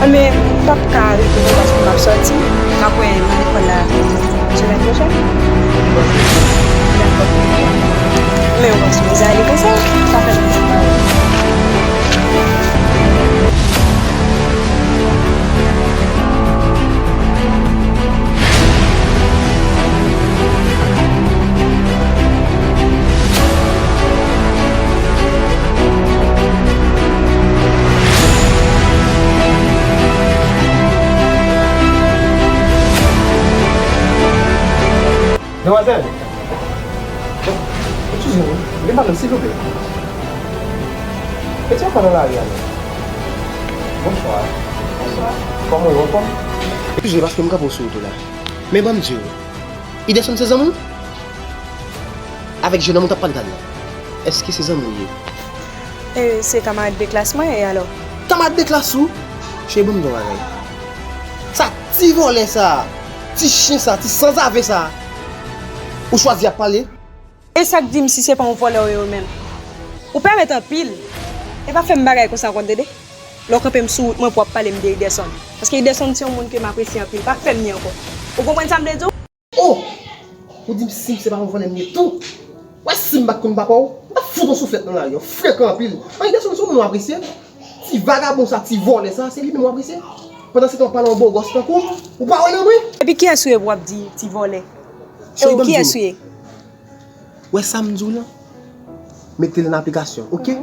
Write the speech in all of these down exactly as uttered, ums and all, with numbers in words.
Men, m p ap ka rete non, paske m ap sòti. M ap wè nan lekòl la semèn pwochèn. Dakò. Men w panse m ale konsa? Pa fè m ti pale. Demwazèl! Eskize m wi, m te pale w, silvouplè. Peti, anfòm nan lari a non? Bonswa. Bonswa. Kòman w ye, w anfòm? Eskize paske m kanpe w sou wout ou la. Men ban m di w, Iderson se zanmi w? Avèk jennonm ou t ap pale talè a, èske se zanmi w ye? E, se kamarad de klas mwen, e alò? Kamarad de klas ou? Cheri, ban m di w yon bagay. Sa ti vòlè sa, ti chen sa, ti sanzave sa, ou chwazi ap pale? E sa k di m si se pa yon vòlè w ye ou menm? Ou pèmèt anpil. E pa fè m bagay konsa ankò, tande. Lè w kanpe m sou wout mwen pou w ap pale m de Iderson. Paske Iderson se yon moun ke m apresye anpil. Pa fè m li ankò. Ou konprann sa m vle di w? Oh! Ou di m si m se pa yon vòlè m ye tou? Wè si m pa t konn papa w, m t ap fout yon souflèt nan lari a, w frekan anpil. An, Iderson se yon moun w apresye? Ti vagabon sa, ti vòlè sa, se li menm w apresye? Pandan se tan w ap pale yon bogòs tankou m, ou pa wè nan mwen? Epi kiyès ou ye pou w ap di ti vòlè? E ou kiyès ou ye? Wè sa m di w lan? Mete l an aplikasyon, oke?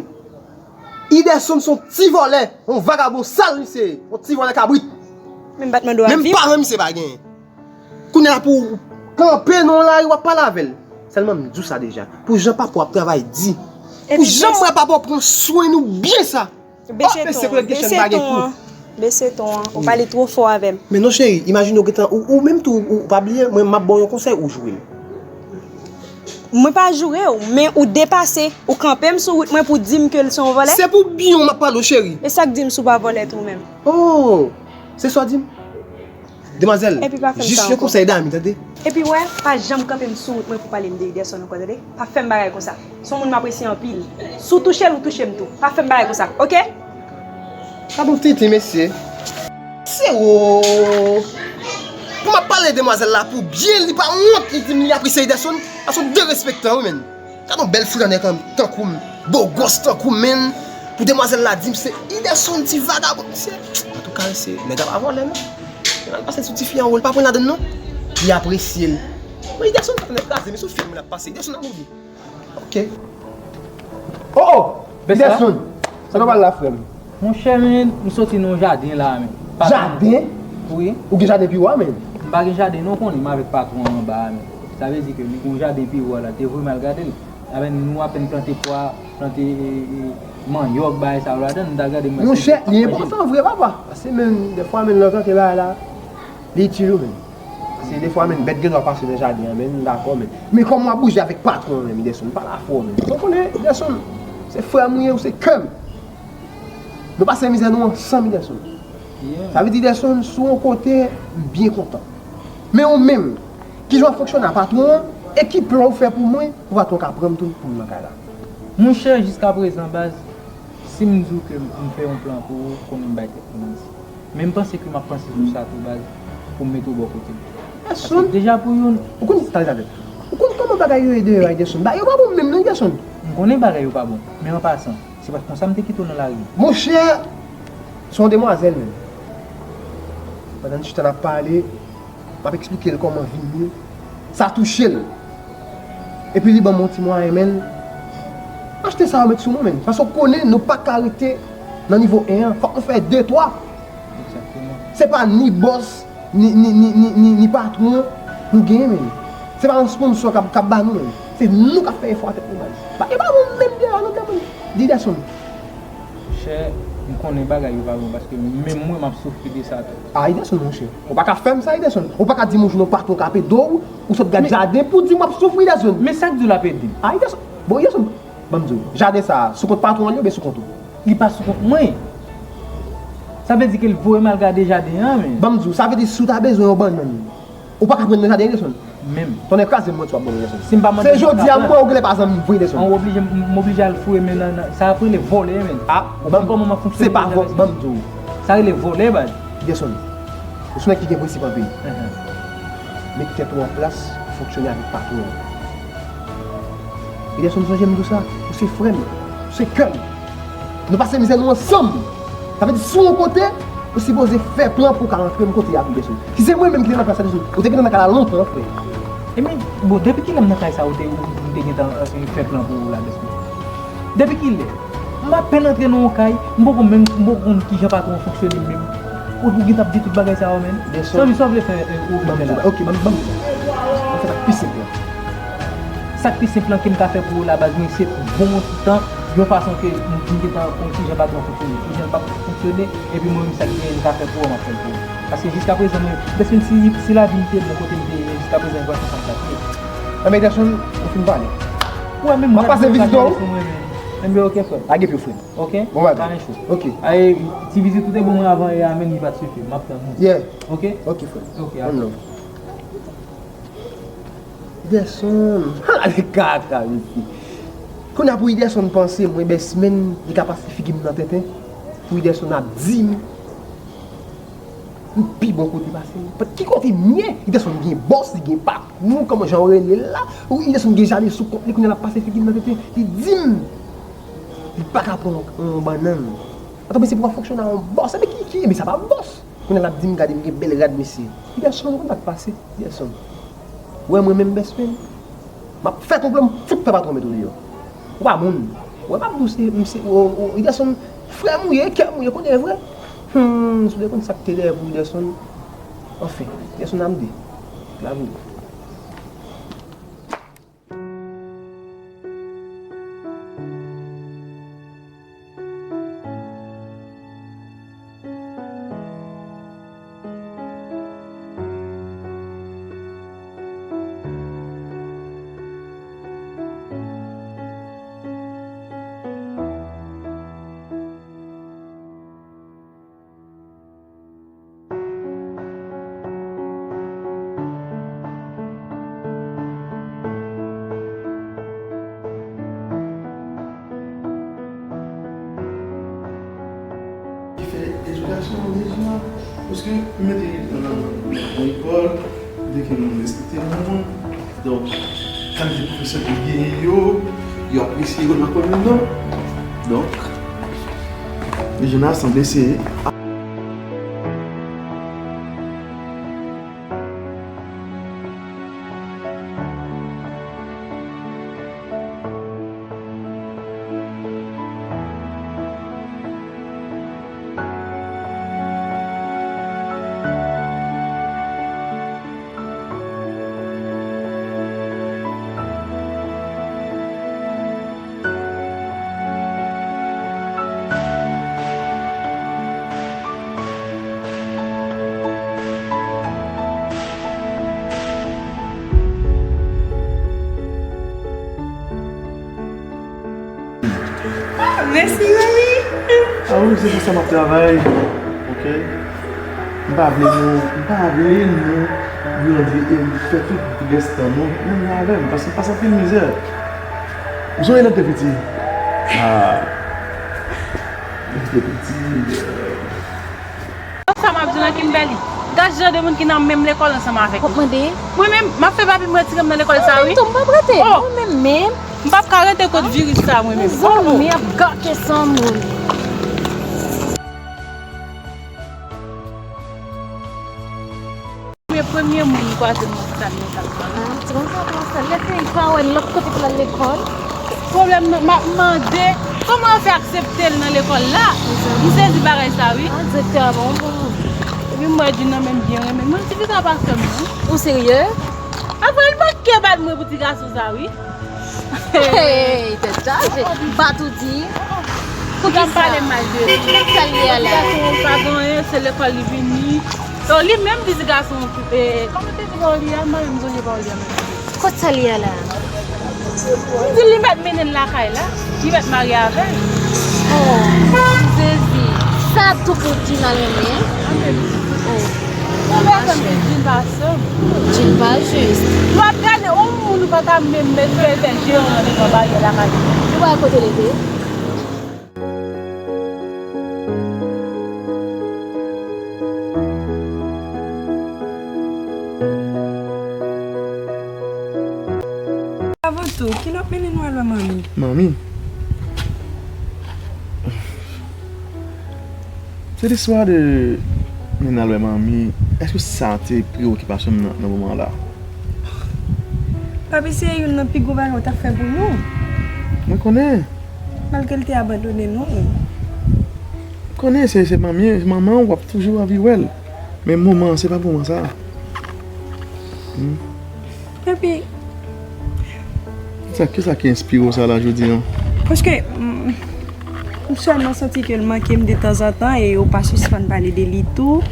Iderson se yon ti vòlè, yon vagabon sal misye ye, yon ti vòlè kabrit. Men m pa t mande w avi m. Menm paran misye pa genyen. Kounye a pou w kanpe nan yon lari w ap pale avè l. Sèlman m di w sa deja. Pou jan papa w ap travay di. Pou jan m wè papa w pran swen nou byen sa. Bese ton an, bese ton an. Bese ton an. Ou pale twò fò avè m. Men non cheri, imajine w gentan, ou, ou menm tou, ou pa bliye, mwen m ap ba w yon konsèy, ou joure m. Mwen pa joure w, men ou depase, ou kanpe m sou wout mwen pou di m ke l se yon vòlè? Se pou byen w m ap pale w, cheri. E sa k di m si w pa vòlè tou menm? Oh! Se sa w di m? Demwazèl, jis yon konsèy dami, tande. Epi wè, pa janm kanpe m sou wout mwen pou pale m de Iderson ankò, tande. Pa fè m bagay konsa. Se yon moun m apresye anpil. Si w touche l, ou touche m tou. Pa fè m bagay konsa, oke? Gad yon tenten, mesye. Se wo. Pou m ap pale demwazèl la pou byen, li pa wont, li di m li apresye Iderson. Sa se yon derespektan, wi, menn. Gad yon bèl foulanè tankou m, bogòs tankou m, menn. Pou demwazèl la di m se Iderson, ti vagabon, mesye. Antouka, mesye, nèg la pa vòlè, non. Li mal pase sou tifi an, li pa pran ladann, non. Li apresye l. Men Iderson pa t ap kraze, men sou fim l ap pase. Iderson ap mouri. Ok. Oh, oh! Iderson! Sa nou pral la, frè m? Monchè, men, m soti nan yon jaden la, men. Jaden? Wi. Ou gen jaden pi wo a, men? M pa gen jaden, non, konnen m avèk patwon an anba a, men. Sa vle di ke li gen yon jaden pi wo a la, te voye m al gade l. Aben, nou apèn plante pwa, plante, e, e, manyòk, bagay sa yo ladan, m t al gade, m wè se... Monchè, li enpòtan vre, papa. Paske, men, dèfwa, men, lè w plante bagay la, li itil ou, men. Se defwa menm bèt gen dwa pase nan jaden an, men m dakò, men. Men kòman w ap bouje avèk patwon an menm, Iderson? M pale avè w, men. Ou konnen, Iderson, se frè m ou ye, ou se kè m. Nou pase mizè nou ansanm, Iderson. Sa vle di, Iderson, sou yon kote, m byen kontan. Men ou menm, kijan w ap fonksyone a patwon an, e ki plan w fè pou mwen, pou patwon an ka pran m tou pou m nan kay la? Monchè, jiskaprezan, baz, si m di w ke m fè yon plan pou ou, konnen m bay tèt mwen manti. Men m panse ke m ap panse sou sa tou, baz, pou m mete w bò kote m. Paske deja pou youn. Ou konn, tande, tande. Ou konn kòman bagay yo ye deyò a, Iderson? Bagay yo pa bon menm non, Iderson. M konnen bagay yo pa bon, men an pasan, se pa konsa m te kite w nan lari. Monchè, se yon demwazèl menm. Pandan n chita n ap pale, m ap eksplike l kòman vi m ye. Sa touche l. Epi li ban m yon ti mwayen, men. Achte sa yo met sou mwen, men. Paske w konnen nou pa ka rete nan nivo en an. Fòk nou fè de, twa. Egzakteman. Se pa ni bòs, ni, ni, ni, ni, ni, ni patwon nou genyen, men. Se pa yon sponsò k ap, k ap ba nou, men. Se nou k ap fè efò a tèt nou, baz. Pa, e pa bon menm deyò a, non, tèt mwen. Di Iderson. Monchè, m konnen bagay yo pa bon, paske menm mwen m ap soufri de sa tou. A, Iderson, monchè. Ou pa ka fè m sa, Iderson. Ou pa ka di m yon jou non patwon k ap ede w, ou sot gad jaden pou di m w ap soufri, Iderson. Men sa k di w l ap ede m? A, Iderson. Bon, Iderson, ban m di w, jaden sa a, sou kont patwon an li oubyen sou kont ou? Li pa sou kont mwen. Sa vle di ke l voye m al gade jaden an, men. Ban m di w, sa vle di si w ta bezwen yon bannann, ou pa ka pran nan jaden an, Iderson. Menm. Tonnè kraze m, mwen, si w ap ban m, Iderson. Si m pa mande, se jodi a m wè ou genlè pa zanmi m vre, Iderson. An, ou oblije, m, m oblije al foure men nan, nan, sa ap rele vòlè, men. A, ou konn kòman m ap fonksyone deja, mesye? Ban m di w. Sa rele vòlè, baz. Peterson, ou se nèg ki gen prensip anpil. Enhen. Met tèt ou an plas, fonksyone avèk patwon ou. Peterson, sonje m di w sa, ou se frè m, ou se kè m. Nou pase mizè nou ansanm. Sa vle di, si w yon kote, ou sipoze fè plan pou w ka rantre m kote a, Peterson. Si se mwen menm ki te nan plas sa, Peterson, ou te gentan nan kay la lontan, frè. Ebyen, bon, depi kilè m nan kay sa, ou te, ou, ou te gentan, euh, fè plan pou ou la, Peterson? Depi kilè? M apèn antre nan yon kay, m poko menm, m poko konn kijan patwon an fonksyone menm. Ou, ou gentan ap di tout bagay sa yo, menm? Peterson. Zanmi, sa w vle fè, euh, ou vle fè la? Ok, ban m, ban m di w sa. Ban m fè sa k pi senp lan. Sa k pi senp lan ke m ka fè pou ou la, baz, mwen se bon yon ti tan, yon fason ke m, m gentan konn kijan patwon an fonksyone, kijan l p ap fonksyone, epi mwen menm sa k genyen m ka fè pou ou, m ap fè l pou ou. Paske jiskaprezan, mwen, Peterson, si, si lavi m te bon kote m te ye, jiskaprezan, e gras a sa m t ap ye. Enben, Peterson, ou fin pale. Ou wè, menm m ap pase vizite w. Enben, ok, frè. Lage pye w, frè. Ok? Bon maten. Pa gen cho. Ok. Ay, ti vizit ou te ban mwen avan yè a, menm li pa t sifi. M ap tann ou. Yeah. Ok? Ok, frè. Ok, one love. Peterson, ale kaka, mesye. Kounye a pou Peterson panse mwen bèsmenn, li ka pase figi m nan tenten. Pou Peterson ap di m, m pi bon kote pase l. Ki kote m ye? Peterson gen bòs, li gen patwon, kòman jan w rele l la? Ou Peterson gen jaden sou kont li, kounye a l ap pase figi m nan tenten. Li di m, li pa ka pran yon, yon bannann. Atann, se pou w fonksyone a yon bòs. Ebyen ki, ki, ebyen sa pa bòs. Kounye a l ap di m, gade m gen bèl rad, mesye. Peterson, ou konn sa k pase, Peterson. Ou wè mwen menm bèsmenn, m ap fè konplo, m fout fè patwon mete w deyò. Ou pa moun. Ou wè m ap di w se, m se, o, o, Peterson, frè m ou ye, kè m ou ye, konnen vre. Hmm, si w te konn sa k te dèyè pou Peterson. Anfen, Peterson, n ap di. N ap di. Ki fè edikasyon an bezwen, paske m mete nan lekòl, de ke nou respekte moun, donk, kalite pwofesè ke genyen yo, yo apresye yo nan komin nan. Donk, Rejyonal sanble se Mèsi, mami. Ah wi, se pou sa m ap travay. Ok? M pa vle nou, m pa vle nou grandi e fè tout rès tan nou menm jan avè m, paske m pase anpil mizè. Ou sonje lè m te piti? Ah. Lè m te piti, euh, Sa m ap di w nan Kimberly. Gad jan de moun ki nan menm lekòl ansanm avèk ou. Mwen mande. Mwen menm, m ap fè papi m retire m nan lekòl sa, wi. Mwen tou, m p ap rete. Oh! Mwen menm, menm. M p ap ka rete kot viris sa, mwen menm. Mezanmi, ap gate san moun. Premye, premye moun m kwaze nan lopital mental sa. Ah, ti konsa, konsa. Lè fini pa wè l lòt kote pou l al lekòl. Pwoblèm nan, m ap mande, kòman yo fè aksepte l nan lekòl la? M sezi bagay sa, wi. Ah, direktè a pa yon bon moun. Epi m wè June nan menm byen renmen. Mwen, ti fi sa pa sè m, non. Ou serye? Apre, l manke bat mwen pou ti gason sa, wi. Hey, tèt chaje. Bat ou di? Poukisa? Poukisa m pale mal de li? Sa l ye a la? Ti gason pa gen anyen, se lekòl li vini. Donk, li menm di ti gason, eh, kòman te di pawòl li a? M pa menm sonje pawòl li a menm. Kot sa l ye a la? M di li mèt mennen l lakay la. Li mèt marye avè l. Oh, Jezi. Sa tou pou June al renmen? Anben. Oh. Ou pa konn ke June pa sè m. June pa jis. W ap gade yon moun ou pa ta menm met fè fè je w nan devan baryè lakay li. Ou pa wè kote l te? Kilè w ap mennen nou al wè manmi? Manmi? Se listwa de mennen al wè manmi. Èske sa te preyokipasyon m nan, nan moman la? Papi, se youn nan pi gwo bagay w t ap fè pou nou. Mwen konnen. Malgre l te abandone nou. Konnen se, se manmi, manman w, w ap toujou anvi wè l. Men moman an, se pa moman sa. Hmm. Epi, Sa, kisa ki enspire w sa la jodi an? Paske, mm, m sèlman santi ke l manke m detanzantan e yo pa sispann pale de li tou.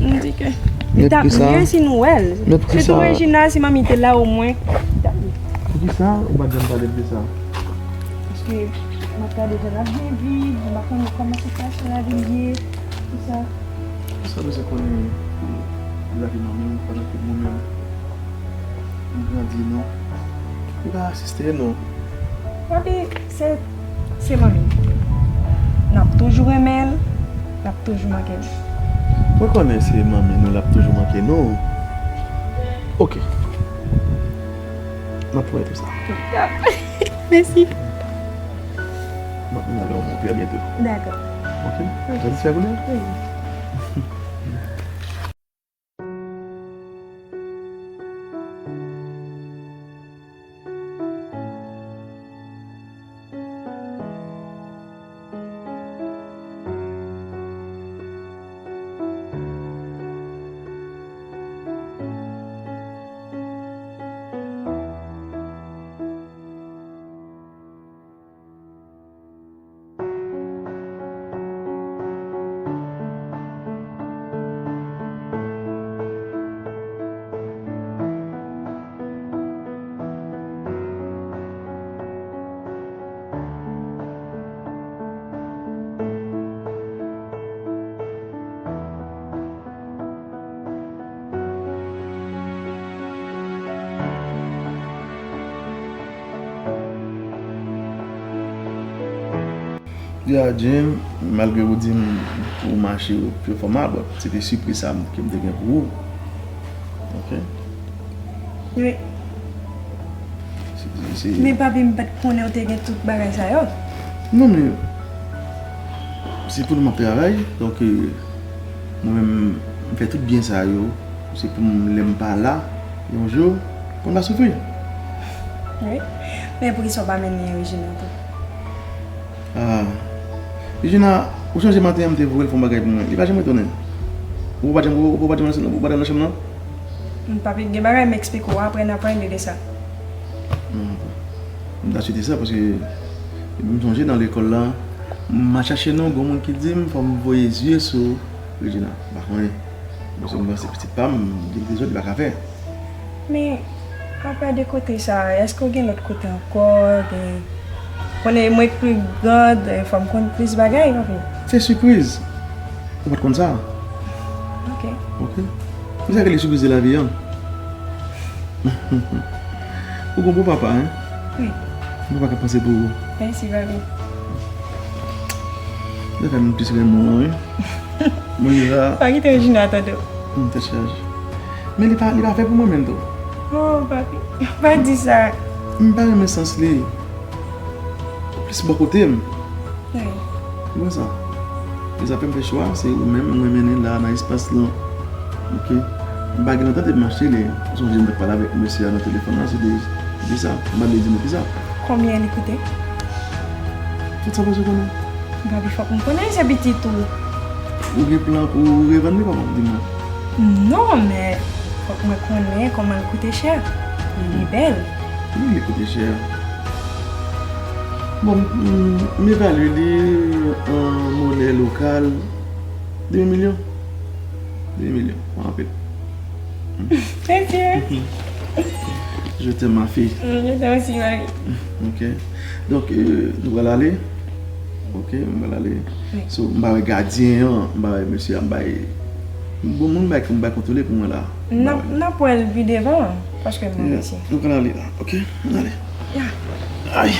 M di ke li t ap mye si nou wè l. Men poukisa? Sitou Regina, si manmi te la omwen. Poukisa ou pa t janm pale m de sa? Paske m ap gade jan l ap gen vi, m pa konnen kòman sitiyasyon lavi l ye, tout sa. Ou sa bezwen konnen pou lavi manmi w pandan ke mwen menm m grandi non. Li pa asiste non. Papi, se, se manmi. N ap toujou renmen l, l ap toujou manke l. Mwen konnen se manmi nou, l ap toujou manke nou. Ok. M ap pran tou sa. Mèsi. M ap vin avè w trè byento. Dakò. Ok? Ok. Satisfè kounye a? Wi. Ya, Jim, malgre ou di m ou mache, ou fè fò mal, bon, se te sipriz sa ke m te gen pou ou. Ok? Wi. Se, se, se Men papi, m pa t konnen w te gen tout bagay sa yo. Non, men se pou nou m ap travay, donk, euh, mwen menm, m fè tout byen sa yo. Se pou m, lè m pa la, yon jou, pou m pa soufri. Wi. Men poukisa w pa mennen Regina tou? Ah. Regina, ou sonje maten an, m te voye l fè yon bagay pou mwen. Li pa janm retounen. Ou pa janm, ou pa janm, ou pa janm nan chanm nan? M pa gen bagay, m eksplike w apre, n a pale de sa. Non, m ta swete sa, paske m sonje nan lekòl la, m al chache non, gon moun ki di m, fò m voye zye sou Regina. M pa konnen. Paske m panse pitit pa m, li dezòd, li pa ka fè. Men, apa de kote sa, èske w gen lòt kote ankò? Gen, konnen mwen k pi gran, fò m konn plis bagay, papi. Se sipriz. Ou pa t konn sa? Ok. Ok. Se sa k rele sipriz de lavi an. Ou gon bon papa, hein? Wi. Bon papa k ap panse pou ou. Mèsi, papi. Sa fè m plis renmen w, wi. Mwen la. Pa kite Regina tande w. Hmm, tèt chaje. Men li pa, li pa fè pou mwen menm tou. Oh, papi. Pa di sa. M pa renmen sans li. Plis bò kote m. Wi. Ou wè sa? E sa fè m fè chwa, se ou menm mwen mennen la nan espas lan. Ok. M pa gen lontan depi m achte li. Ou sonje m t ap pale avèk mesye a nan telefòn la, se de, se de sa. M pa vle di nou kisa. Konbyen li koute? Tout sa w bezwen konnen. Papi, fòk m konnen, se pitit ou. Ou gen plan pou revann li, kòman? Di mwen. Non, men fòk mwen konnen kòman l koute chè. Li bèl. Wi, li koute chè. Bon, m, m evalye li an monè lokal, demi milyon. Demi milyon, pa anpil. Thank you. Je t'aime, ma fille. Mm, je t'aime aussi, mari. Ok. Donk, euh, nou pral ale. Ok, nou pral ale. Wi. So, m pa wè gadyen an, m pa wè mesye a, m bay. Bon, moun bay, m bay kontwole pou mwen la. N ap, n ap wè l pi devan, paske m pa wè mesye. Nou pral ale la, ok? Ann ale. Ya. Ay.